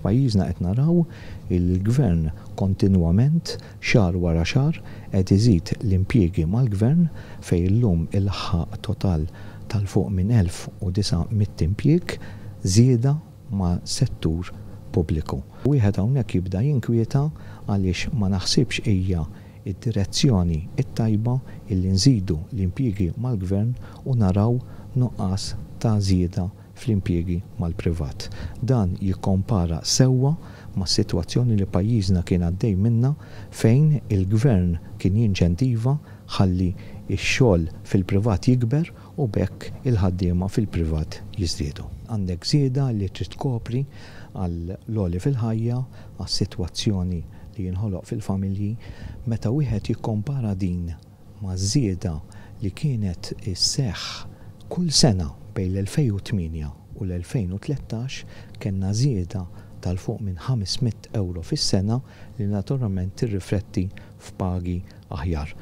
F'pajjiżna qed naraw illi l-Gvern kontinwament, xahar wara xahar, qed iżid l-impjiegi mal-Gvern fejn illum ilaħħaq total tal fuq minn 1,900 impjieg żieda ma' settur pubbliku. Wieħed hawnhekk jibda jinkwieta għaliex ma naħsibx hija d-direzzjoni t-tajba illi nżidu l-impjiegi mal-Gvern u naraw nuqqas ta' żieda fl-impjiegi mal-privat. Dan jikkompara sewwa mas-sitwazzjoni li pajjiżna kien għaddej minnha fejn il-Gvern kien jinċentiva ħalli x-xogħol fil-privat jikber u b'hekk il-ħaddiema fil-privat jiżdiedu. Għandek żieda li trid tkopri għall-għoli fil-ħajja, għas-sitwazzjoni li jinħoloq fil-familji. Meta wieħed jikkompara din maż-żieda li kienet isseħħ kull sena bejn l-2008 u l-2013, kellna żieda tal fuq minn 500 ewro fis-sena li naturalment tirrifletti f'pagi aħjar.